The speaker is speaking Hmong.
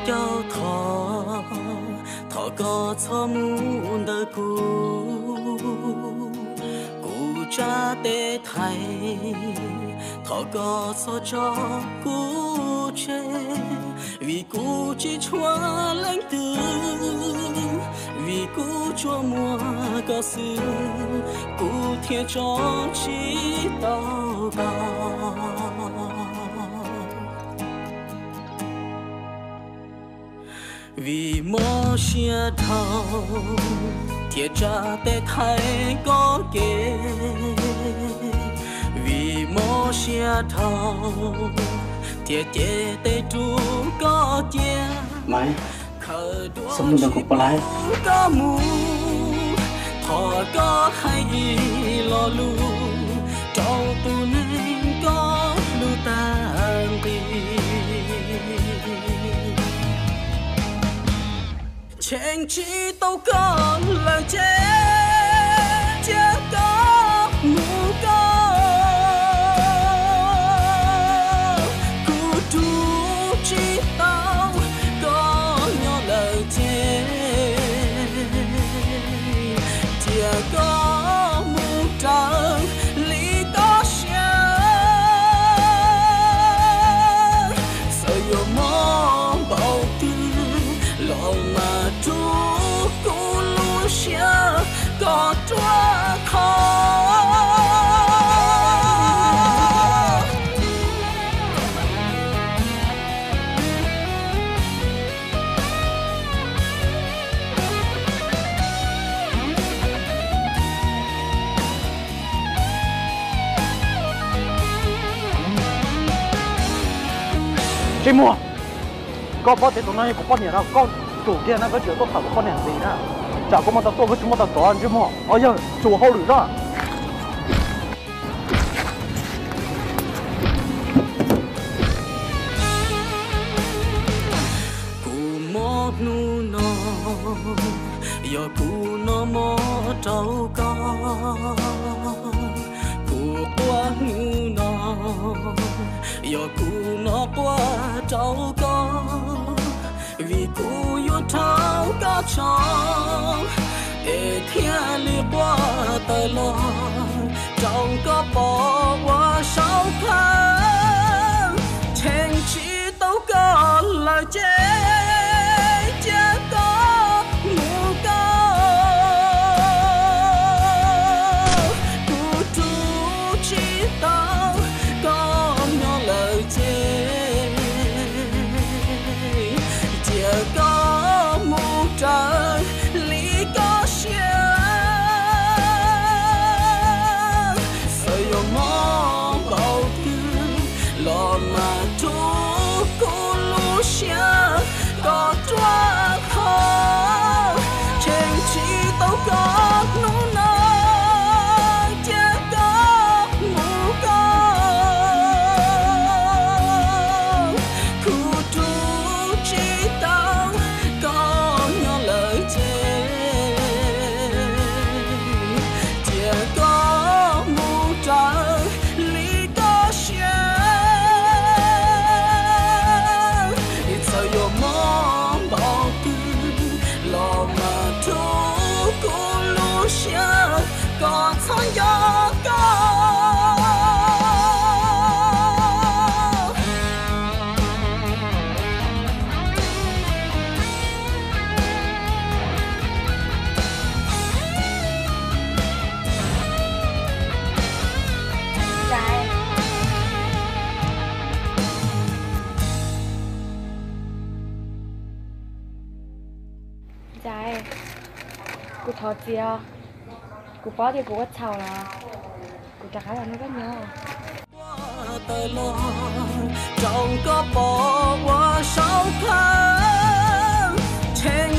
Cov thov, thov koj txhob mus ntawm kuv, kuv tsa tes thaiv, thov koj txhob tso kuv tseg, vim kuv tsis tshuav leej twg, vim kuv tsuas muaj koj xwb, kuv thiaj tso tsis tau koj. Vim mob siab dhau thiaj tsa tes thaiv koj kev, vim mob siab dhau thiaj cev tes rau koj cia. Maiv, koj mus, thov koj hais ib lo lus rau tus neeg koj hlub tag nqi. Cheem tsis tau koj lawm ces cia koj mus koj, kuv rub tsis tau koj nyob lawm ces cia koj mus raws li koj siab. Txawm yuav mob npaum twg los mas rub kuv lub siab kom ruaj khov. Tsis muaj. Koj paub tias tus no yog kuv poj niam no, koj tsum kiag na, koj tsis txhob tuaj tham kuv poj niam ntxiv na. Tsam koj muaj tau tuaj koj tsis muaj tau rov ntsej muag. Os yog, tsum hauj lwm zog. Kuv mob hnub no, yog kuv noj mov rau koj. Kuv quaj hnub no, yog kuv noj quaj rau koj. Vim kuv yuav rau koj tso, es thiaj li quaj tawm los rau koj pom ua saub khaws. Cheem tsis tau koj lawm ces cia koj mus koj, kuv rub tsis tau koj nyob lawm ces cia koj mus raws li koj siab. Txawm yuav mob npaum twg los mas rub kuv lub siab kom ruaj khov. Cheem tsis tau koj hnub no, cia koj mus koj, kuv rub tsis tau koj nyob lawm ces cia koj mus raws li koj siab. Txawm yuav mob npaum twg los mas rub kuv lub siab kom txhob nco koj. Ntxawm, kuv thov txim os. Kuv paub tias kuv ua txhaum lawm, kuv rov qab los nrog koj nyob. Rau koj pom ua saub khaws, cheem